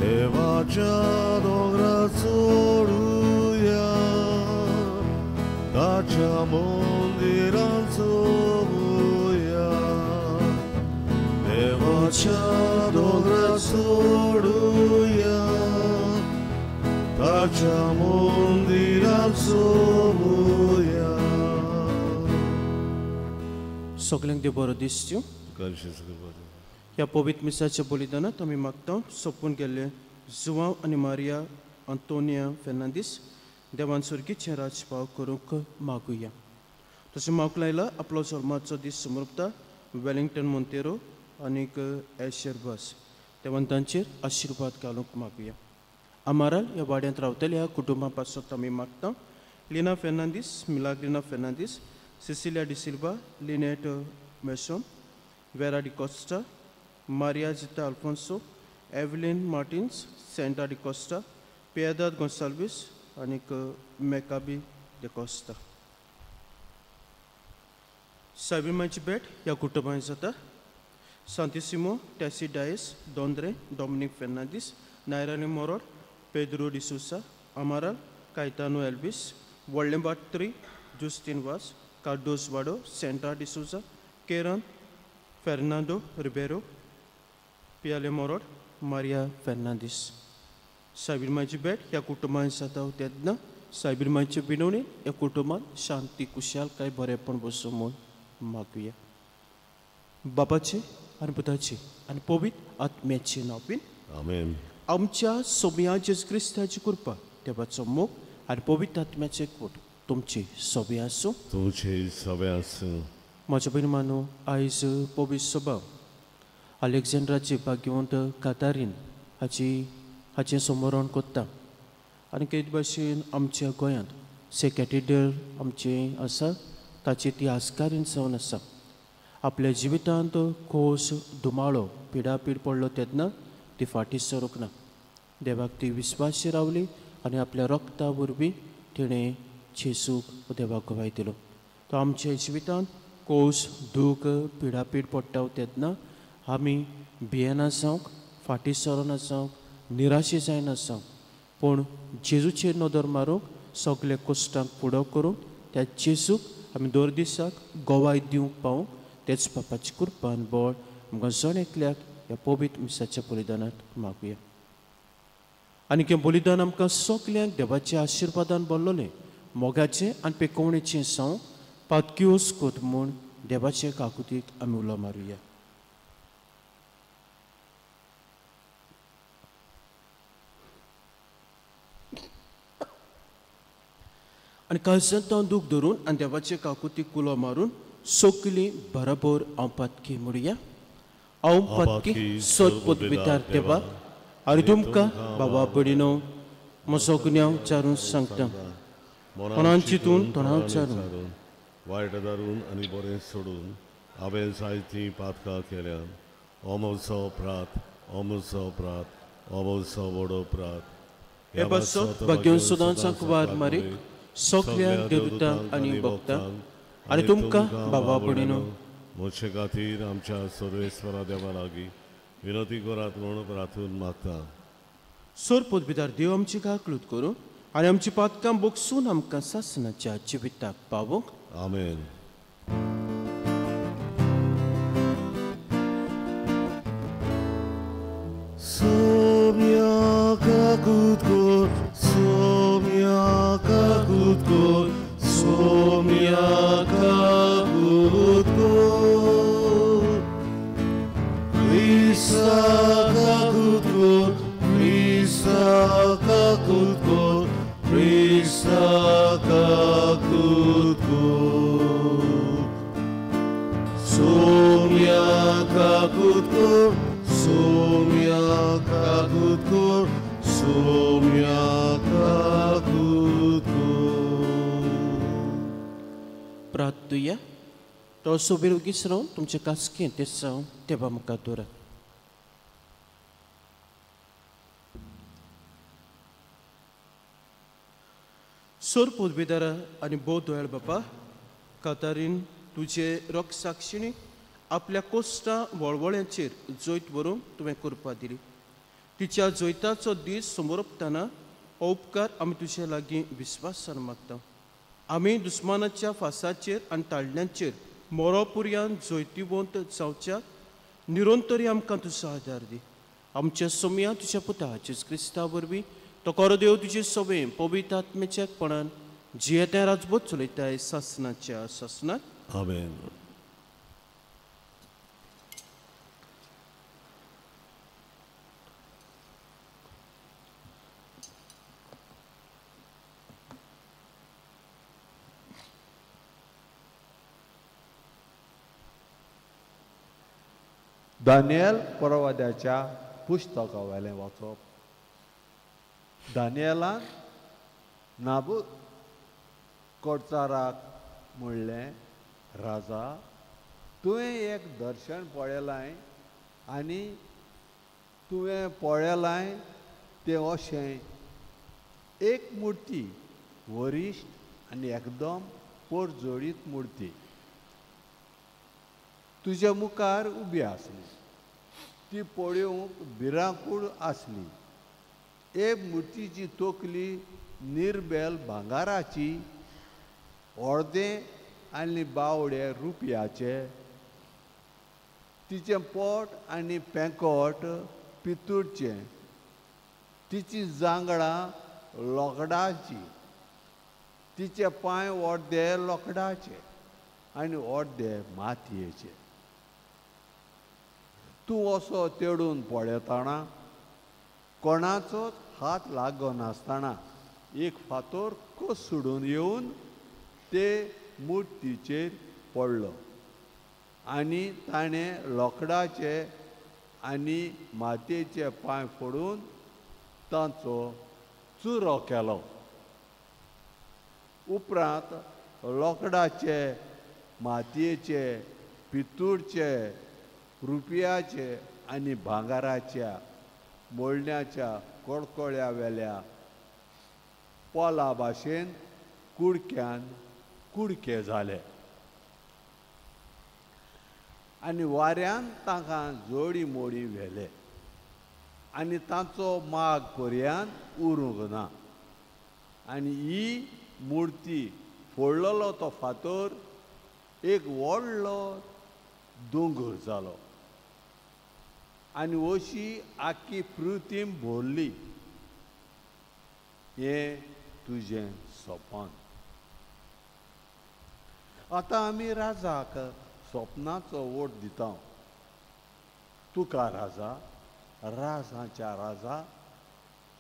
देवाच्या दोंगरार चडुया, ताच्या मंदिरांत चोवया. देवाच्या दोंगरार चडुया, ताच्या मंदिरांत चोवया. सगल्यांक देव बरो दिसच्यो. ह्या पवित्र मिसाच्या बलिदानांत आमी मागता सोंपून गेल्ले जुवांव आनी मारिया आंतोनिया फेर्नांदीस देवान सुर्गीचें राजपाव करूंक मागुया. तशें मागूंक लायला आपलो जल्माचो दीस समर्पता वेलिंगटन मोंतेरो आनीक एशर बस देवान तांचेर आशिर्वाद घालूंक मागुया. आमाराल ह्या वाड्यांत रावतल्या कुटुंबा पासत आमी मागता Lina Fernandes, Milagrina Fernandes, Cecilia D'Silva, Lynette Mason, Vera D'Costa, Maria Zita Alfonso, Evelyn Martins, Santa D'Costa, Piedade Gonsalves आनीक मेकाबी डिकोस्टा. सायबीमाची भेट ह्या कुटुंबांत जाता. सांतिसिमो, टॅसी डायस, दोंद्रे, डॉमिनीक फेर्नांदीस, नायरानी मोरोड, Pedro D'Souza, Amaral, Caetano Elvis, व्हडलें बात्री, जुस्तीन वास, कार्दोज वाडो, सेंटा डिसोजा, केरन, फेर्नांदो रिबेरो, पियाले मोरोड, मारिया फेर्नांदीस. सायबीरमाची भेट ह्या कुटुंबांत जाता तेन्ना सायबीरमाचे विनवणी ह्या कुटुंबांत शांती कुशालकाय बरेपण बसूं म्हूण मागुया. बापाचे आनी पुताचे आनी पवित्र आत्म्याचे नांव बीन आमेन. आमच्या सोम्या जेजू क्रिस्ताची कृपा, देवाचो मोग आनी पवित्र आत्म्याचे कोट तुमचे सोबे आसूं. तुमचे सोबे आसूं. म्हज्या भयण मानो आयज पवित्र सभा अलेक्झांड्राची भाग्यवंत कातारीन हाचें समरण करता. आनी तेच भाशेन आमच्या गोंयांत से कॅथेड्रल आमचें आसा ताची ती आस्कारीन जावन आसा. आपल्या जिवितांत खोस धुमाळो पिडापीड पडलो तेन्ना ती फाटीं सरूंक ना. देवाक ती विस्वाशी रावली आनी आपल्या रक्ता वरवीं तिणें जेजूक देवाक गवाय दिलो. तो आमच्या जिवितांत खोस दूख पिडापीड पडटा तेन्ना आमी भियेना जावंक, फाटीं सरना जावंक, निराशे जायना जावंक, पूण जेजूचेर नदर मारूंक, सगल्या कश्टांक फुडो करूंक, त्या जेजूक आमी दर दिसाक गवाय दिवंक पावूंक तेच बापाची कृपान बळ आमकां जण एकल्याक ह्या पवित्र मिसाच्या बलिदानांत मागुया. आनी हें बलिदान आमकां सगल्यांक देवाच्या आशिर्वादान भरलेलें मोगाचें आनी पेकोवणेचें जावं पातकियोस कोत म्हूण देवाचे काकुतीक आमी उलो मारुया. आनी काळजांत दूख धरून आनी देवाचे काकुतीक उलो मारून सगलीं बराबर हांव पातकी म्हणुया. हांव पातकी सत पदवितार देवा आनी तुमकां बाबा भयणीनो म्हजो गुन्यांव चारून सांगता. मनान चिंतून तोंडान चारून वायट धरून आनी बरें सोडून हांवें जायतीं पातकां केल्यात. हो म्हजो अपराध, हो म्हजो अपराध, हो म्हजो व्हड अपराध. हे पासत भाग्यवंत सदांच वार मारीक सगल्या देवदूतांक आनी भक्तांक आनी तुमकां बाबा भयणीनो म्हजे खातीर आमच्या सर्वेस्वरा देवा लागीं विनंती करात म्हूण प्रार्थून मागता. सोर पदवीदार देव आमची काकलूत करूं आनी आमची पातकां बोगसून आमकां सासणाच्या जिविताक पावोवंक. आमेन. सोम्या काकूत कर, सोम्या काकूत कर, सोम्या काकूत कर. क्रिस्ता काकूत कर, क्रिस्ता काकूत कर, क्रिस्ता काकूत कर. सोम्या काकूत कर, सोम्या काकूत कर, सोम्या काकूत कर. प्रार्थुया. तो सोबीर ओगीच रावन तुमचे कास्कें ते जावं देवा मुखार दवरात. सोर पदवीदारा आनी भोव दयाळ बापा कातारीन तुजे रक्तसाक्षिणी आपल्या कोश्टा वळवळ्यांचेर जैत व्हरूंक तुवें कृपा दिली. तिच्या जैताचो दीस समोरपताना हो उपकार आमी तुजे लागीं विस्वासान मागता. आमी दुस्मानाच्या फासाचेर आनी ताळण्यांचेर मोरोपुर्यान जैतिवंत जावच्याक निरंतरी आमकां तुजो आदार दी. आमच्या सोमया तुज्या पुता जेजू क्रिस्ता वरवीं तो कोरो देव तुजे सवे पवित्र आत्म्याच्या एकपणान जियेतें राजबोध चलयताय सासनाच्या सासनाक. आमेन. दानियल परवाद्याच्या पुस्तकावेलें वाचप. दानियलान नाबू कोडचाराक म्हणलें, राजा, तुवें एक दर्शन पळयलां आनी तुवें पळयलां तें अशें, एक मुर्ती वरिश्ठ आनी एकदम पोरजोडीत मुर्ती तुज्या मुखार उबी आसली. ती पळोवंक भिरांकूळ आसली. एक मुर्तीची तकली निर्बेल भांगाराची, अर्दें आनी बावडे रुपयाचे, तिचें पोट आनी पेंकोट पितूळचें, तिची जांगडां लोकडाची, तिचे पांय अर्दे लोकडाचे आनी अर्दे मातयेचे. तूं असो तेडून पळयतना कोणाचोच हात लागनासतना एक फातोर कोसळून येवन ते मुर्तीचेर पडलो आनी ताणें लोकडाचे आनी मातयेचे पांय फोडून तांचो चुरो केलो. उपरांत लोकडाचे, मातयेचे, पितूळचे, रुपयाचे आनी भांगाराच्या मोडण्याच्या कडकड्या वेल्या पोला भाशेन कुडक्यान कुडके जाले आनी वाऱ्यान तांकां जोडी मोडी व्हेले आनी तांचो माग पर्यान उरूंक ना. आनी ही मुर्ती फोडलेलो तो फातर एक व्हडलो दोंगर जालो आनी अशी आख्खी पृथ्वी भरली. हें तुजें सपन. आतां आमी राजाक सपनाचो वोट दिता. तुका राजा, राजाच्या राजा,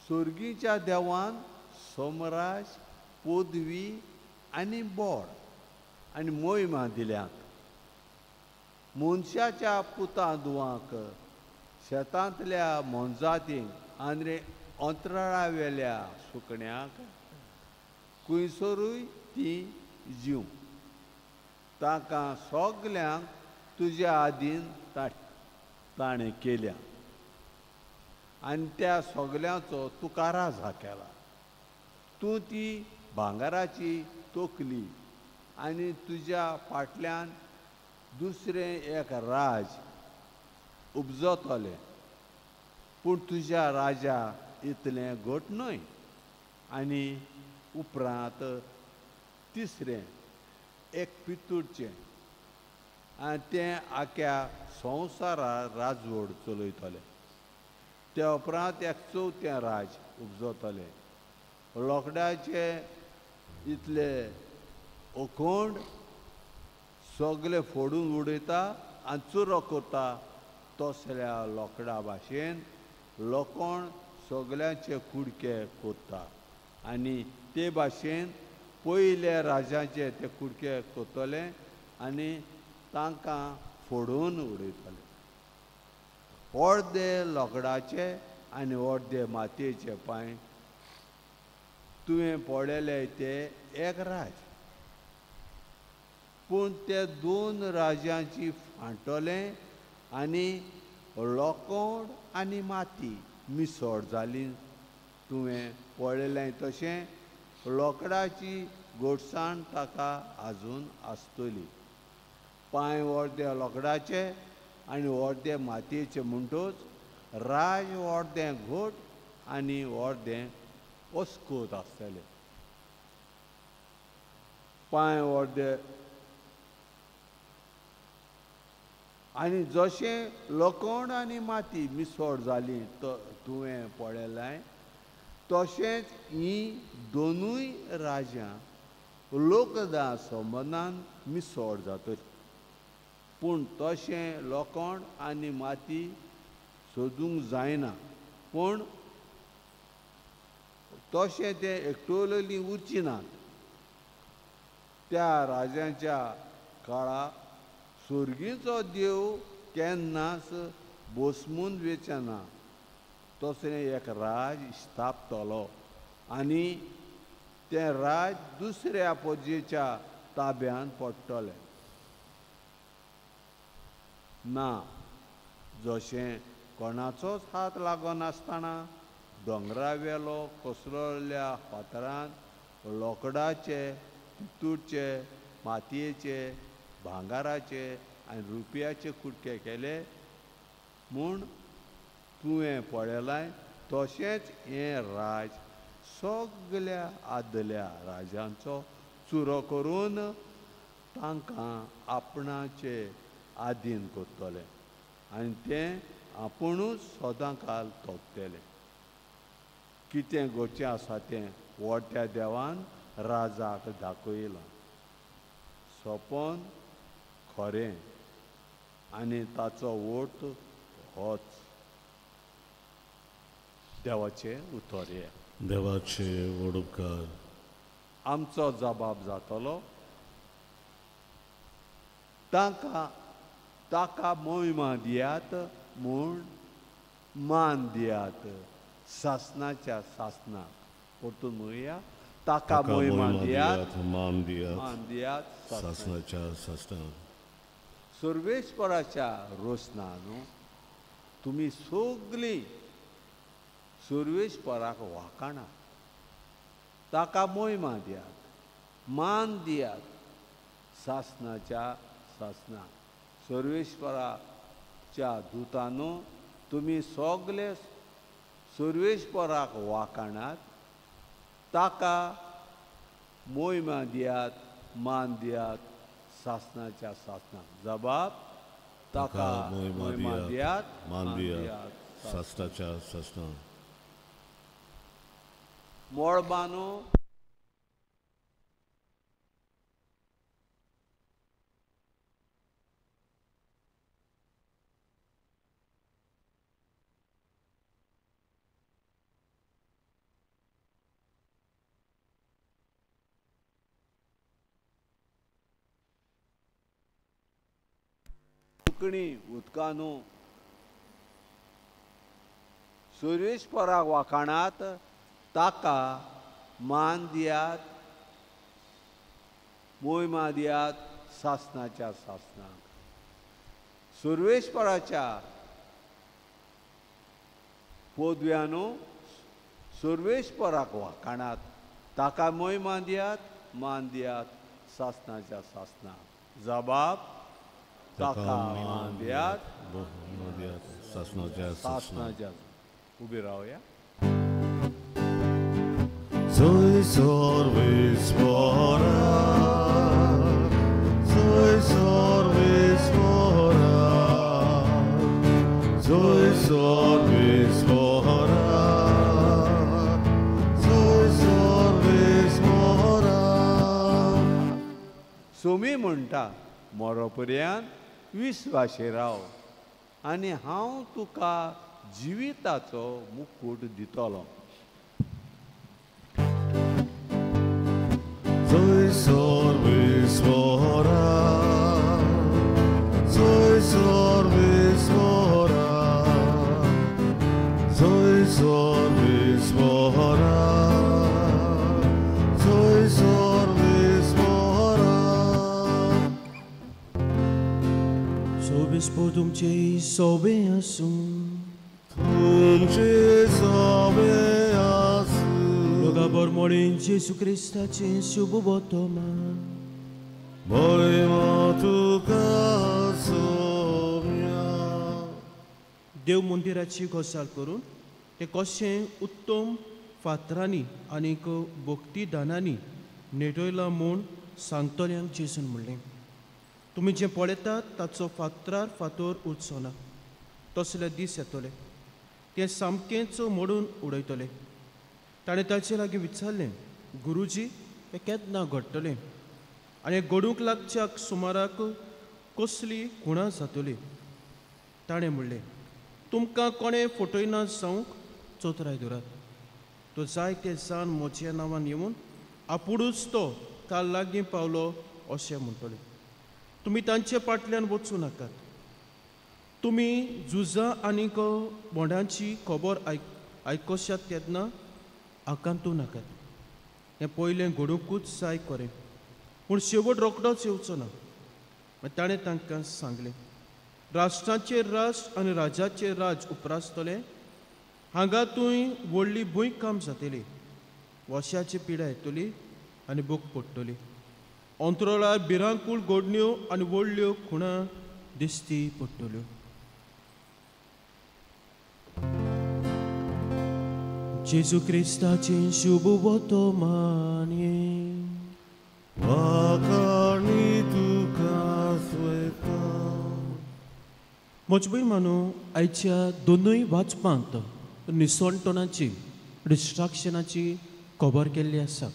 स्वर्गीच्या देवान सोमराज, पदवी आनी बोड आनी मोहिमा दिल्यात. मनशाच्या पुता दुवांक, शेतांतल्या मोनजातींक आनी अंतराळावेल्या सुकण्यांक खुंयसरूय तीं जीव, तांकां सगल्यांक तुज्या आदीन ताणें केल्या आनी त्या सगल्यांचो तुका राजा केला. तूं ती भांगराची तकली आनी तुज्या फाटल्यान दुसरें एक राज उपजतलें, पूण तुज्या राजा इतलें घट न्हय. आनी उपरांत तिसरें एक पितूळचें आनी तें आख्या संवसारार राजवड चलयतलें. त्या उपरांत एक चवथें राज उपजतलें, लोकडाचे इतले अखंड सगळे फोडून उडयता आनी चुरो करता तसल्या लोकडा भाशेन लोकोण सगळ्यांचे कुडके कोत्ता आनी ते भाशेन पयल्या राजाचे ते कुडके कोत्तले आनी तांकां फोडून उडयतले. अर्दे लोकडाचे आनी अर्दे मातयेचे पांय तुवें पळयले ते एक राज, पूण ते दोन राजांची फांटोलें आनी लोकोड आनी माती मिसळ जाली. तुवें पळयलें तशें लोकडाची गोडसाण ताका आजून आसतली. पांय अर्दे लोकडाचे आनी अर्दे मातयेचे म्हणटच राज अर्दें घोट आनी अर्दें अस्कोत आसतलें. पांय अर्दे आनी जशें लोखण आनी माती मिसळ जाली तुवें पळयलां तशेंच हीं दोनूय राज्यां लोकदा संबंदान मिसळ जातली. पूण तशें लोखण आनी माती सोदूंक जायना, पूण तशें तें एकटोलेली उरची नात. त्या राजांच्या काळार सुर्गीचो देव केन्नाच बोसमून वेचना तसलें एक राज स्थापतलो आनी तें राज दुसऱ्या पोजेच्या ताब्यान पडटलें ना. जशें कोणाचोच हात लागनासतना दोंगरावेलो कोसळिल्ल्या फातरान लोकडाचे, पितूळचे, मातयेचे, भांगाराचे आनी रुपयाचे कुटके केले म्हूण तुवें पळयलां तशेंच हें राज सगल्या आदल्या राजांचो चुरो करून तांकां आपणाचे आदीन करतलें आनी तें आपुणूच सदां काल तोपतलें. कितें घडचें आसा तें व्हडत्या देवान राजाक दाखयलां. सपन खरें आनी ताचो वोट होच. देवाचें उतर हें. देवाचे व्हड उपकार. आमचो जबाब जातलो तांकां ताका मोहिमा दियात म्हूण मान दियात सासनाच्या सासनाक. परतून म्हणया, ताका मोहिमा दियात मान दियात मान दियात सासनाच्या सासनाक. सर्वेस्पराच्या रोसना न्हू तुमी सगळीं सर्वेस्पराक वाखाणा. ताका मोहिमा दियात मान दियात सासनाच्या सासनाक. सर्वेस्पराच्या दुतानो तुमी सगळे सर्वेस्पराक वाखाणात. ताका मोहिमा दियात मान दियात सासनाच्या सासनाक. जबाब ताका मोहिमा दियात मान दियात सासनाच्या सासनाक. मळबानो कोंकणी उदकानो सुरेशपराक वाखाणात ताका मान दियात मोहिमा दियात सासनाच्या सासनाक. सुर्वेश्वराच्या पोदव्यानो सुर्वेश्वराक वाखाणात ताका मोहिमा दियात मान दियात सासनाच्या सासनाक. जबाब ताका मान दियात सासनाच्या सासनाच्या. उबी रावया. जय सर्वेश्वरा जय सर्वेश्वरा जय सर्वेश्वरा जय सर्वेश्वरा. सोमी म्हणटा मरोपर्यांत विस्वाशी राव आनी हांव तुका जिविताचो मुकूट दितलो. जय सर्वेश्वरा जय सर्वेश्वरा जय सर्वेश्वरा जय सर्वेश्वरा. सोबेस्पो तुमचे सोबे आसूं तुमचे सोबे आसूं. लोकाबर मोडीन जेजू क्रिस्ताचें शुभ वर्तमान महिमा तुका सोम्या. देव मंदिराची गजाल करून तें कशें उत्तम फातरांनी आनीक भक्ती दानांनी नेटयलां म्हूण सांगतल्यांक जेजून म्हणलें, तुमी जें पळयतात ताचो फातरार फातर उरचो ना, तसले दीस येतले तें सामकेंच मोडून उडयतले. ताणें ताचे लागीं विचारलें, गुरुजी हें केन्ना घडटलें आनी घडूंक लागच्या सुमाराक कसली खुणां जातली? ताणें म्हणलें, तुमकां कोणें फटयना जावंक चतुराय धरात. तो जायते जाण म्हज्या नांवान येवन आपुणूच तो काल लागीं पावलो अशें म्हणटले. तुमी तांचे फाटल्यान वचूं नाकात. तुमी झुजां आनीक बोंडांची खबर आयकशात तेन्ना आकांतू नाकात. हें पयलें घडुंकूच जाय खरें, पूण शेवट रोखडोच येवचो ना. मागीर ताणें तांकां सांगलें, राष्ट्राचेर राष्ट्र आनी राजाचेर राज उप्रासतलें. हांगा थंय व्हडली भूंयकांप जातली, वशाची पिडा येतली आनी भूक पडटली. अंतराळार भिरांकूळ घडण्यो आनी व्हडल्यो खुणां दिश्टी पडटल्यो. जेजू क्रिस्ताचें शुभ वर्तमान. म्हजे मानू आयच्या दोनूय वाचपांत निसणटणाची डिस्ट्राक्शनाची खबर केल्ली आसा.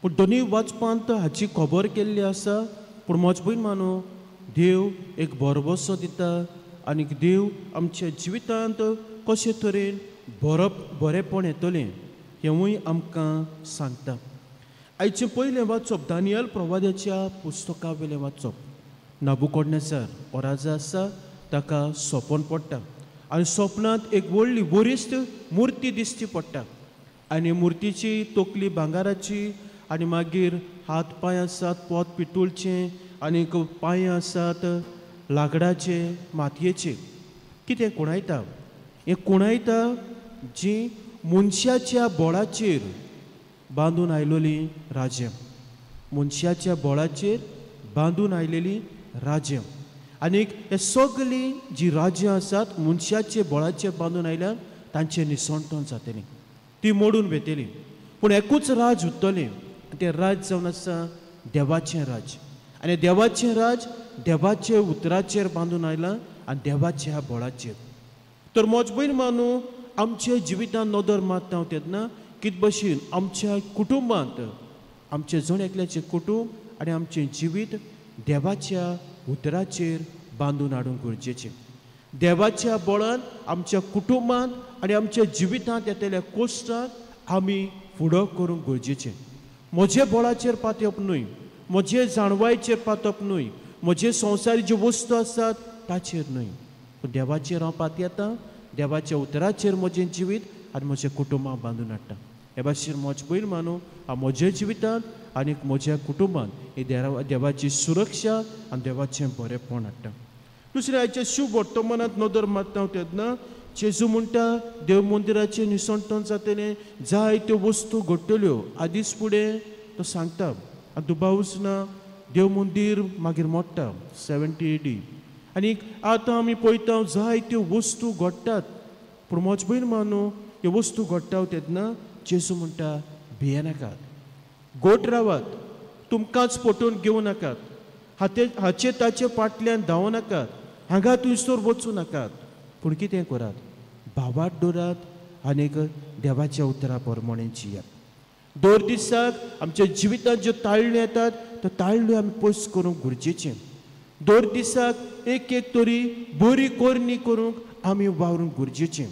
पूण दोनूय वाचपांत हाची खबर केल्ली आसा. पूण म्हजे मानू देव एक भरवसो दिता आनी देव आमच्या जिवितांत कशे तरेन बरेंपण येतलें हेंवूय आमकां सांगता. आयचें पयलें वाचप दानियल प्रवाद्याच्या पुस्तका वयलें वाचप. नाबुकोडनेझर हो राजा आसा, ताका सपन पडटा आनी सपनांत एक व्हडली वरिश्ठ मुर्ती दिश्टी पडटा आनी मुर्तीची तकली भांगाराची आनी मागीर हात पांय आसात पोत पिटुलचें आनी पांय आसात लाकडाचे मातयेचे. कितें कुणायता? हें कुणायता जी मनशाच्या बोळाचेर बांदून आयलेली राज्यां, मनशाच्या बोळाचेर बांदून आयलेली राज्यां. आनीक हे सगळीं जी राज्यां आसात मनशाचे बळाचेर बांदून आयल्यार तांचें निसणटण जातलें, ती मोडून वेतली. पूण एकूच राज उरतलें, तें राज जावन आसा देवाचें राज. आनी देवाचें राज देवाचे उतराचेर बांदून आयलां आनी देवाच्या बळाचेर. तर म्हज भयण मानू आमच्या जिवितांत नदर मारता हांव तेन्ना कित भशेन आमच्या कुटुंबांत आमचें जण एकल्याचें कुटुंब आनी आमचें जिवीत देवाच्या उतराचेर बांदून हाडूंक गरजेचें. देवाच्या बळान आमच्या कुटुंबांत आनी आमच्या जिवितांत येतल्या कोश्टांत आमी फुडो करूंक गरजेचें. म्हजे बळाचेर पातयप न्हय, म्हजे जाणवायचेर पातप न्हय, म्हजे संवसारी ज्यो वस्तू आसात ताचेर न्हय, पूण देवाचेर हांव पातयेतां, देवाच्या उतराचेर म्हजें जिवीत आनी म्हजें कुटुंबां बांदून हाडटा. हे भाशेन म्हज भयण मानू हांव म्हज्या जिवितांत आनी म्हज्या कुटुंबांत ही देवाची सुरक्षा आनी देवाचें बरेंपण हाडटा. दुसरें आयच्या शुभ वर्तमानांत नदर मारता हांव तेन्ना जेजू म्हणटा देव मंदिराचें निसणटण जातलें, जायत्यो वस्तू घडटल्यो. आदींच फुडें तो सांगता आनी दुबावूच ना देव मंदीर मागीर मोडटा 70 AD. आनी आतां आमी पळयता जायत्यो वस्तू घडटात. पूण म्हज भयण मानू ह्यो वस्तू घडटा तेन्ना जेजू म्हणटा भियेनाकात, गोट रावात, तुमकांच पटोवन घेवं नाकात, हाचे ताचे फाटल्यान धांवो नाकात, हांगा थंयसर वचूं नाकात, पूण कितें करात, भावात दवरात आनीक देवाच्या उतरा प्रमाणें जियात. दर दिसाक आमच्या जिवितांत ज्यो ताळण्यो येतात त्यो ताळण्यो आमी पयस करूंक गरजेचें. दर दिसाक एक एक तरी बरी करणी करूंक आमी वावरूंक गरजेचें.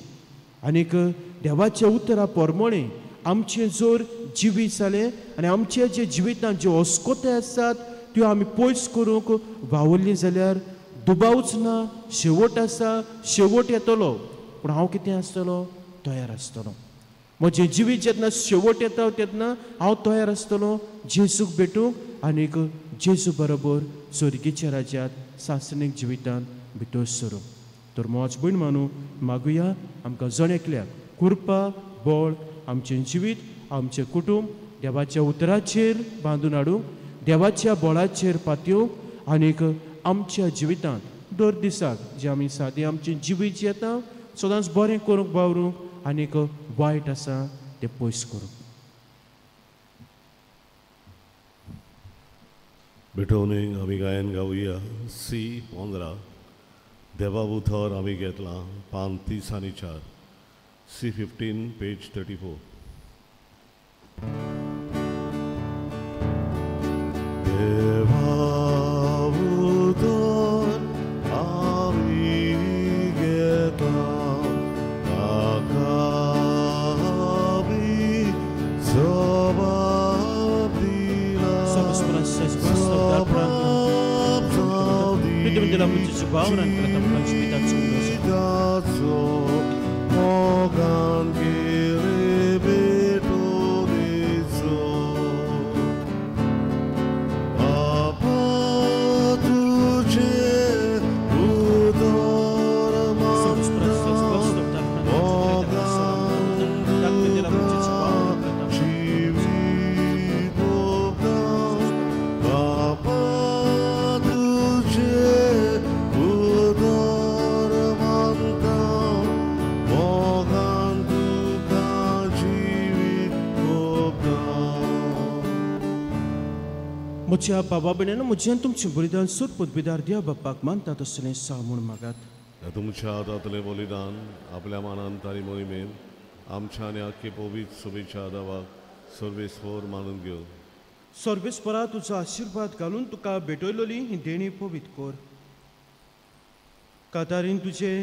आनीक देवाच्या उतरा प्रमाणें आमचें जर जिवीत जालें आनी आमचे जे जिवितांत ज्यो अस्कोते आसात त्यो आमी पयस करूंक वावुरलीं जाल्यार दुबावच ना शेवट आसा, शेवट येतलो. पूण हांव कितें आसतलो, तयार आसतलो. म्हजें जिवीत जेन्ना शेवट येता तेन्ना हांव तयार आसतलो जेजूक भेटूंक आनीक जेजू बरोबर स्वर्गीच्या राज्यांत सासणीक जिवितांत भितर सरूंक. तर म्हज भयण मानू मागुया आमकां जण एकल्याक कृपा बळ आमचें जिवीत आमचें कुटुंब देवाच्या उतराचेर बांदून हाडूंक, देवाच्या बळाचेर पातयेवंक आनीक आमच्या जिवितांत दर दिसाक जे आमी सादें आमचें जिवीत जियेता सदांच बरें करूंक वावरूंक आनीक वायट आसा तें पयस करूंक. भेटोवणी आमी गायन गावया सी 15 देवा उतर आमी घेतलां पान 30 आनी 4 सी 15 पेज 34. देवा उतर आमी घेतलां ताका आमी जबाब दिला. मोगान केले भेटोवणेचो बापा तुजें उतर मानता मोगान तुका जिवीत ओंपता बापा तुजें उतर मानता मोगान तुका जिवीत ओंपता. म्हज्या बाबा भयणांनो, म्हजें तुमचें बलिदान सोद पदवीदार देव बापाक मानता तसलें सा म्हूण मागात. तुमच्या हातांतलें बलिदान आपल्या मानान आनी मोहिमेन आमच्या आनी आख्खे पवित्र शुभेच्छा देवाक सर्वेस्पर मानून घेवन सर्वेस्परा तुजो आशिर्वाद घालून तुका भेटयलोली ही देणी पवित्र कर. कातारीन तुजें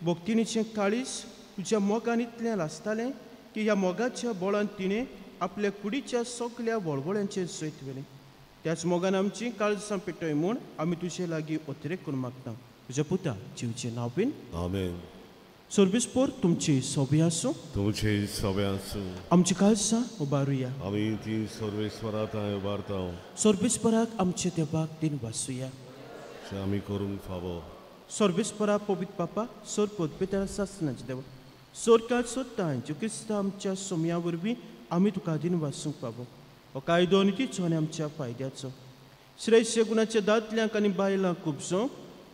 भक्तिणीचें काळीज तुज्या मोगान इतलें लासतालें की ह्या मोगाच्या बळान तिणें आपल्या कुडीच्या सगल्या वळवळ्यांचेर जैत व्हेलें. त्याच मोगान आमची काळजां पेटय म्हूण आमी तुजे लागीं अतिरेक करून मागता. तुज्या पुता जिवचें नांव बीन आमेन. सर्वेस्पर तुमची सोबी आसूं. तुमची सोबी आसूं. आमची काळजां उबारुया. आमी ती सर्वेस्परा थंय उबारता. सर्वेस्पराक आमचे देवाक दिन वासुया. आमी करूंक फावो. सर्वेस्परा पवित्र पापा सर पदपेतार सासनाचे देवा सरकार सोदता जो क्रिस्ता आमच्या सोमया वरवीं आमी तुका दिन वासूंक फावो. हो कायदो आनी तिचो आनी आमच्या फायद्याचो श्रेश्ठ गुणाच्या दादल्यांक आनी बायलांक खुबसोवंक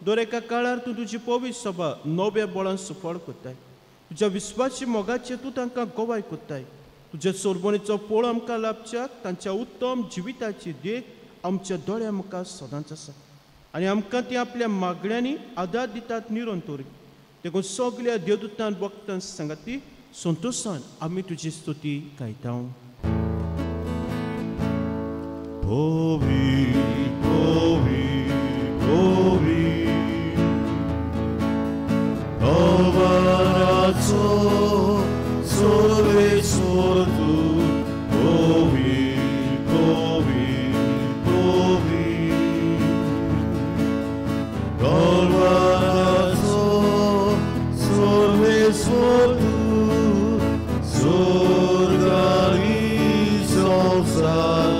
दर एका काळार तूं तुजी पवित्र सभा नव्या बळान सुफळ करताय. तुज्या विस्वासी मोगाचें तूं तांकां गवाय करताय. तुज्या सोरबणेचो पोळ आमकां लाभच्याक तांच्या उत्तम जिविताची देख आमच्या दोळ्या मुखार सदांच आसा आनी आमकां ती आपल्या मागण्यांनी आदार दितात निरंतर. देखून सगल्या देवदूतान भक्तान सांगाती संतोशान आमी तुजी स्तुती गायता. Povi, povi, povi, Alvarazo, sole tu, povi, povi, povi, Alvarazo, sole tu, sorgari sonsar.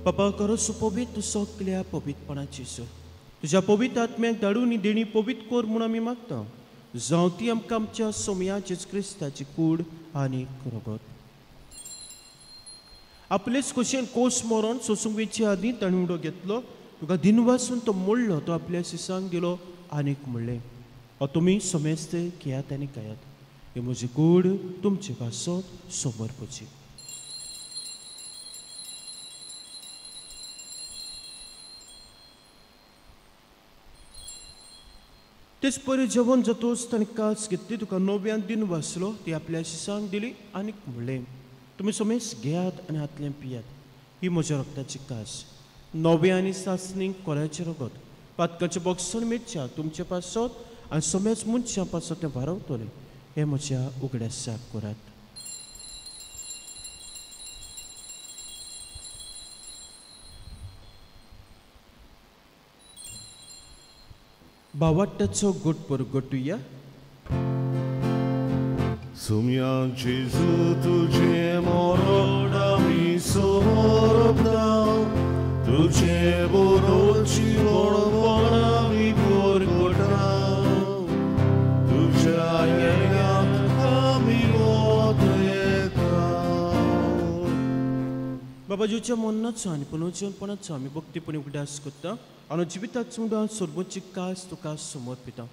बाबा करो सुपवित्र तूं सगल्या पवित्रपणाची सो तुज्या पवित्र आत्म्याक धाडून देणी पवित्र कर म्हूण आमी मागता. जावं ती आमकां आमच्या सोमया जेजू क्रिस्ताची कूड आनी रगत. आपलेच खोशयेन कोस मरोन सोसूंक वेचे आदीं ताणें उडो घेतलो, तुका दिनवासून तो मोडलो, तो आपल्या शिसांक दिलो आनीक म्हणलें, हो तुमी समेस्त घेयात आनी खायात, ही म्हजी कूड तुमचे पासत समर्पची. तेच परी जेवण जातोच ताणें कास घेतली, तुका नव्यान दिन वाचलो, ती आपल्या शिसांक दिली आनीक म्हणलें, तुमी समेस घेयात आनी हातलें पियात, ही म्हज्या रगताची कास, नव्या आनी सासणीक कोऱ्याचें रगत, पातकाचें बक्षण मेळच्या तुमचे पासत आनी समेज मनशां पासत तें वारवतलें. हे म्हज्या उगडासाक करात. बावाट्याचो गोट परगटुया. सुम्या जेजू तुझे मरण आमी समर्पता, तुझे बरोची बळपण आमी परगटा, तुझ्या येण्याक आमी वत येता. बाबा जेजूच्या मरणाचो आनी पुनर्जीवनपणाचो आमी भक्तीपणी उगडास करता आनी जिविताचो उडान सर्वोच्च कास तुका समर्पिता.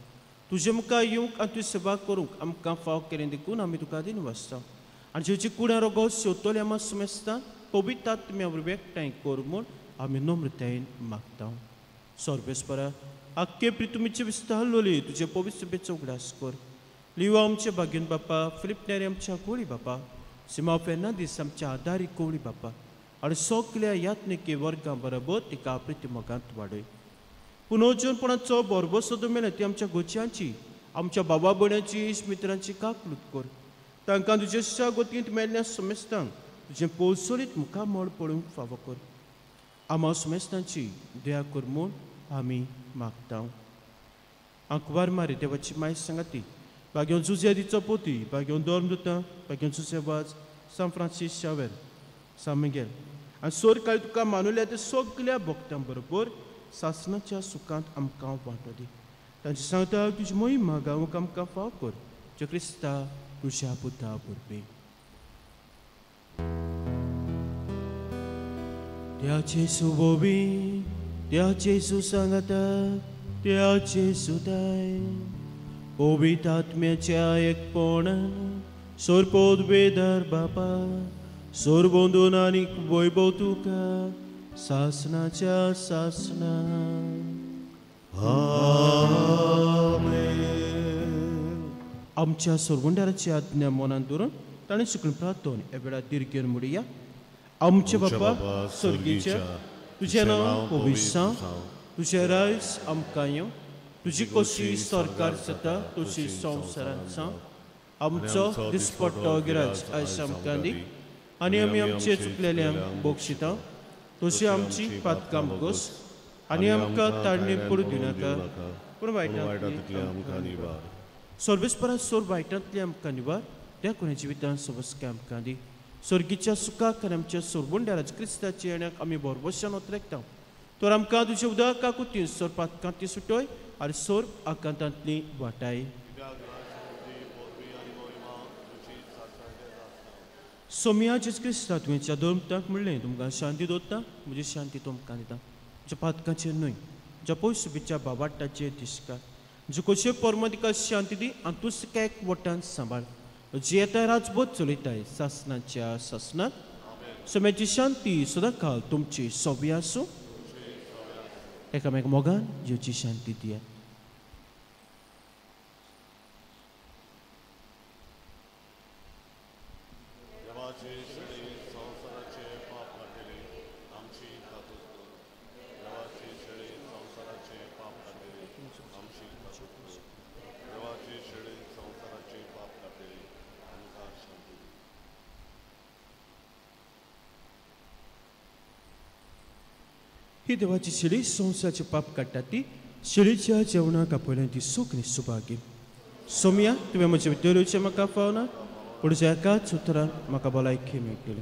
तुजे मुखार येवंक आनी तुजी सेवा करूंक आमकां फाव केलें देखून आमी तुका दिन वाचता आनी जेची कुडां रोगो शेवतले आमा सुमेस्ता पवित्र आत्म्या वरवीं एकठांय कर म्हूण आमी नम्रतायेन मागता. सर्वेस्परा आख्खे प्रितुमीचे विस्तारलोली तुजे पवित्र सभेचो उगडास कर. लिवा आमचे भाग्यन बापा, फिलिप नेरी आमच्या कोळी बापा, सिमा फेर्नांदीस आमच्या आदारी कोळी बापा आनी सगल्या यात्निकी वर्गां बरोबर तिका प्रिती मोगांत वाडय. पुनर्जीवनपणाचो बरोबर सदो मेळ्ळें ती आमच्या गोच्यांची, आमच्या बाबा भयणांची, इश्ट मित्रांची काकलूत कर. तांकां तुज्या गोतींत मेळ्ळ्या सुमेस्तांक तुजें पोलसोलीत मुखामळ पळोवंक फावो कर. आमा सुमेस्तांची दया कर म्हूण आमी मागता. आंकवार मारी देवाची माय सांगाती, भाग्योन जुजे दिचो पोती, भाग्योन धर्म दुता, भाग्योन जुजे वाज, सान फ्रांसीस शावेर, सान मिगेल आनी सोर काळी तुका मानुल्या ते सगल्या भक्तां बरोबर सासणाच्या सुखांत आमकां वांटो दी. तांचे सांगता तुजी मोहिमा गावंक आमकां फाव कर, जे क्रिस्ता तुज्या पुता वरवीं. त्या जेजू वरवीं, त्या जेजू सांगाता, त्या जेजू ताय पवित्र आत्म्याच्या एकपणान सोरपोत बेदार बापा सोरबंदून आनी वैभव तुका सासणाच्या सासणा. आमेन. आमच्या सोरवंडाराची आज्ञा मनांत दवरून ताणें शिकून प्रार्थन ह्या वेळार दीर्घेन म्हणुया. आमचे बापा स्वर्गीच्या, तुजें नांव पवित्र जावं, तुजें रायज आमकां येवं, तुजी कशी सरकार जाता तशी संवसारांत जावं. आमचो दिसपट्टो गिराज आयज आमकां दी आनी आमी आमचे चुकलेल्यांक बक्षिता तशी आमची पातकां गोस आनी आमकां ताडणी पडूं दिनाका, पूण वायटांतली आमकां निवार. सर्वेस्परा सोर वायटांतली आमकां निवार, त्या कोणे जिवितान सवस्के आमकां दी. स्वर्गीच्या सुखाक आनी आमच्या सोरबुंड्या क्रिस्ताच्या येण्याक आमी भरभोशान ओतरेकता. तर आमकां तुजे उदक काकुतीन सोर पातकांती सुटय आनी सोर आकांतांतली वाटाय. सोमिया जेजू क्रिस्ता तुवेंच्या धर्मताक म्हणलें, तुमकां शांती दवरता, म्हजी शांती तुमकां दिता. म्हज्या पातकांचेर न्हय, म्हज्या पयसुबीच्या बाबाटाचेर दिसका. म्हजे कशे परमा तिका शांती दी आनी तूं एक वटान सांबाळ. जी येता राजबोध चलयताय सासणाच्या सासणांत. सोम्याची शांती सदांकाल तुमची सोबी आसूं. एकामेक मोगान जेवची शांती दिया. देवाचे शेळी संवसाराचे पाप काडटली आमची कातूत कर. देवाचे शेळी संवसाराचे पाप काडटली आमची कातूत कर. देवाचे शेळी संवसाराचे पाप काडटली आमकां शांती दी. ही देवाची शेळी संवसाराचे पाप काडटा ती शेळीच्या जेवणाक आपयल्यान ती सुख सुभागी. सोमिया तुवें म्हजें भितर म्हाका फावना, पूण ज्या एकाच उतरान म्हाका भलायकी मेळटली.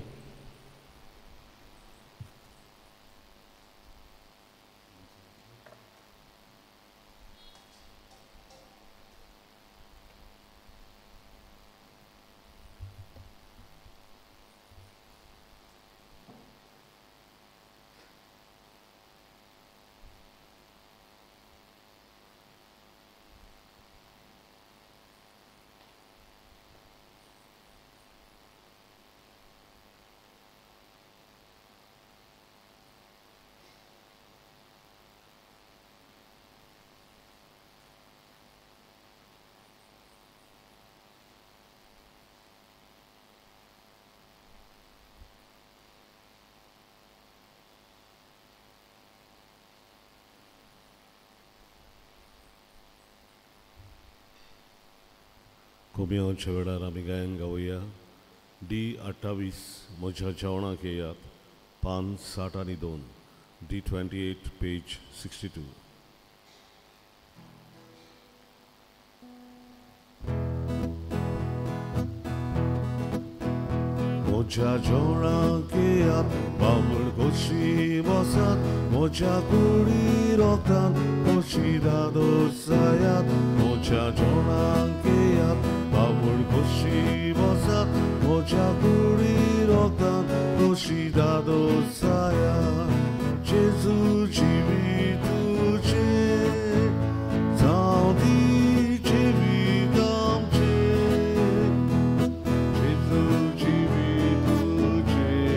कोमियांच्या वेळार आमी गायन गावया डी 28 म्हज्या जेवणाक येयात पान 62 डी 28 पेज 62. म्हज्या जेवणाक येयात बाबूल कशी बसात म्हज्या कुडी रोगान कशी दादोसायात म्हज्या जेवणाक येयात बाबूल कशी बसात म्हज्या कुडी रोगान कशी दादोसायात जेजू जिवीत तुजें जावं दी जिवीत आमचें जेजू जिवीत तुजें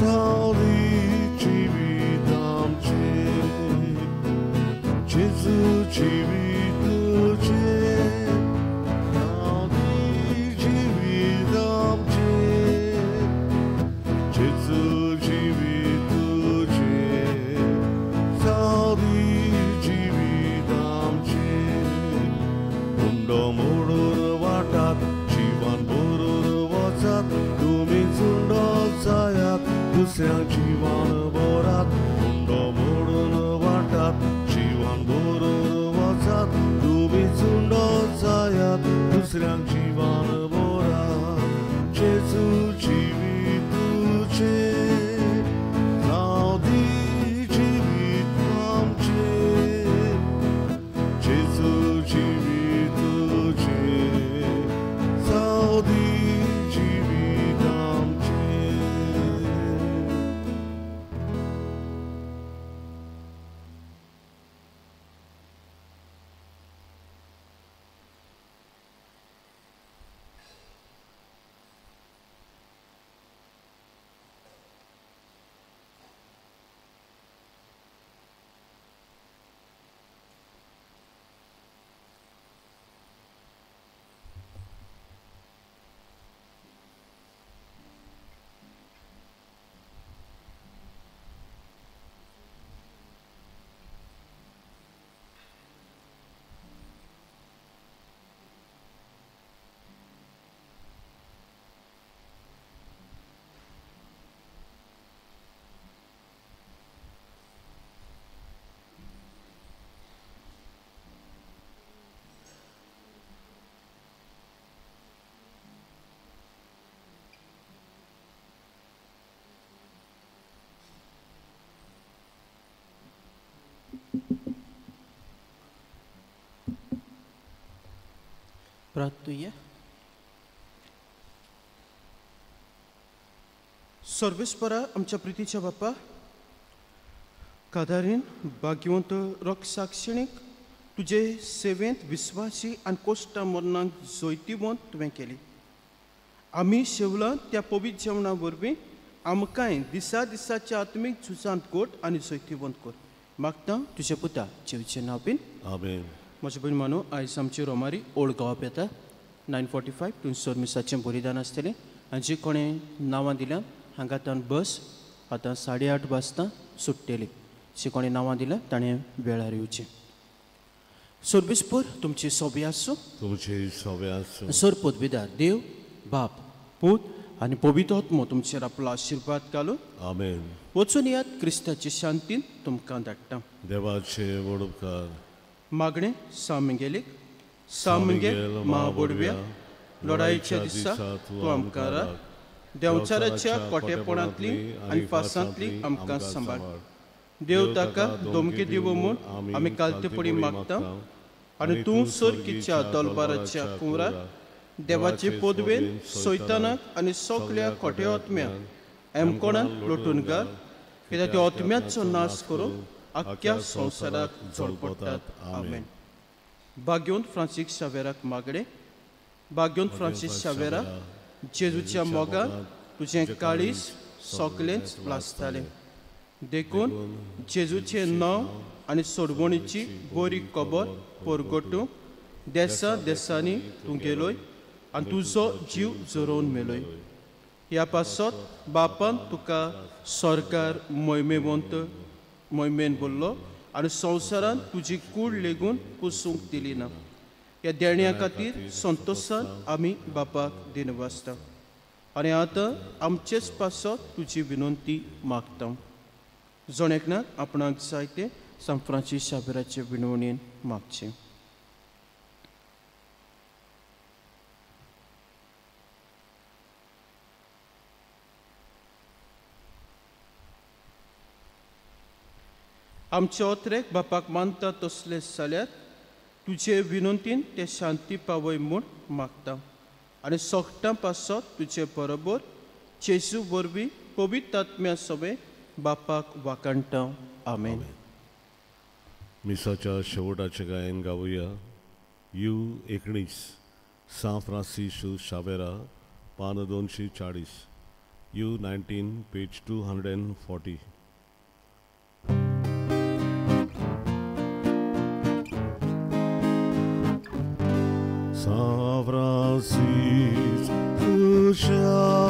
जावं दी जिवीत आमचें जेजू जिवीत तुजें जावं दी जिवीत आमचें जेजू जिवीत तुजें जावं दी जिवीत आमचें उंडो मोडून वाटात जिवान बरोर वचात तुमी चुंडो जायात दुसऱ्या जिवान बोरात उंडो मोडून वाटात जिवान बरोर वचात तुमी चुंडो जायात दुसऱ्यांक जिवान बोरात जेजू जिवीत तुजें जावं दी जिवीत आमचें जेजू जिवीत तुजें जावं दी जिवीत आमचें. प्रार्थुया. सर्वेस्परा आमच्या प्रितीच्या बापा कादारीन भाग्यवंत रक्षाक्षणीक तुजे सेवेंत विस्वासी आनी कोश्टा मरणाक जैतिवंत तुवें केली. आमी शेवला त्या पवित्र जेवणा वरवीं आमकांय दिसा दिसाच्या आत्मीक झुजांत गोट आनी जैतिवंत कर. मागता तुजे पुता जेवचें नांव बीन. आमेन. म्हजे भयण मानू आयज आमची रोमारी ओल्ड गांवाप येता 9:45 तुमचो मिसाचें बलिदान आसतलें आनी जी कोणें नांवां दिल्या हांगा तान बस आतां 8:30 वाजता सुट्टली. जी कोणें नांवां दिल्या ताणें वेळार येवचें. सर्वेस्पर तुमची सोबी आसूं. तुमची सोबी आसूं. सर पदवीदार देव बाप पूत आनी पवित्र आत्मो तुमचेर आपलो आशिर्वाद घालून. आमेन. वचून येयात क्रिस्ताचे शांतीन तुमकां धाडटा. देवाचे व्हड उपकार. मागणें सामगेलीक सामगेल महाबोडव्या लढाईच्या दिसा तूं आमकां राख. देंवचाराच्या कोटेपणांतली आनी फासांतली आमकां सांबाळ. देव ताका धमकी दिवं म्हूण आमी कालतेपणी मागता आनी तूं सर्गीच्या दलबाराच्या कुंवरार देवाचे पदवेन सैतानाक आनी सगल्या खोट्या आत्म्यांक एमकोणाक लोटून घाल कित्याक त्या आत्म्याचो नाश करून आख्ख्या संवसाराक झोडपडटात. आमेन. भाग्योंत फ्रांसीस शावेराक मागणें. भाग्योंत फ्रांसीस शावेरा जेजूच्या मोगान तुजें काळीज सगळेंच लासतालें देखून जेजूचें नांव आनी सोडवणीची बरी खबर परगटूंक देसा देसांनी तूं गेलोय आनी तुजो जीव जरोवन मेलोय. ह्या पासत बापान तुका सरकार मोहिमेवंत मोहिमेन बोल्लो आनी संवसारान तुजी कूड लेगून कुसूंक दिली ना. ह्या देण्या खातीर संतोशान आमी बापाक दिनवासता आनी आतां आमचेच पासत तुजी विनंती मागता. जण एकल्यान आपणाक जाय तें सांत फ्रांसीस शाबेराचे विनवणेन मागचें. आमचे ओत्रेक बापाक मानता तसले जाल्यार तुजे विनंतीन ते शांती पावय म्हूण मागता आनी सोगटां पासत तुजे बरोबर जेजू वरवीं पवित्र आत्म्या सवें बापाक वाखाणटा. आमेन. मिसाच्या शेवटाचें गायन गावया. You 19 सांत फ्रांसीस शावेरा, पान 240. You 19 page 240. San Francisco Xavier.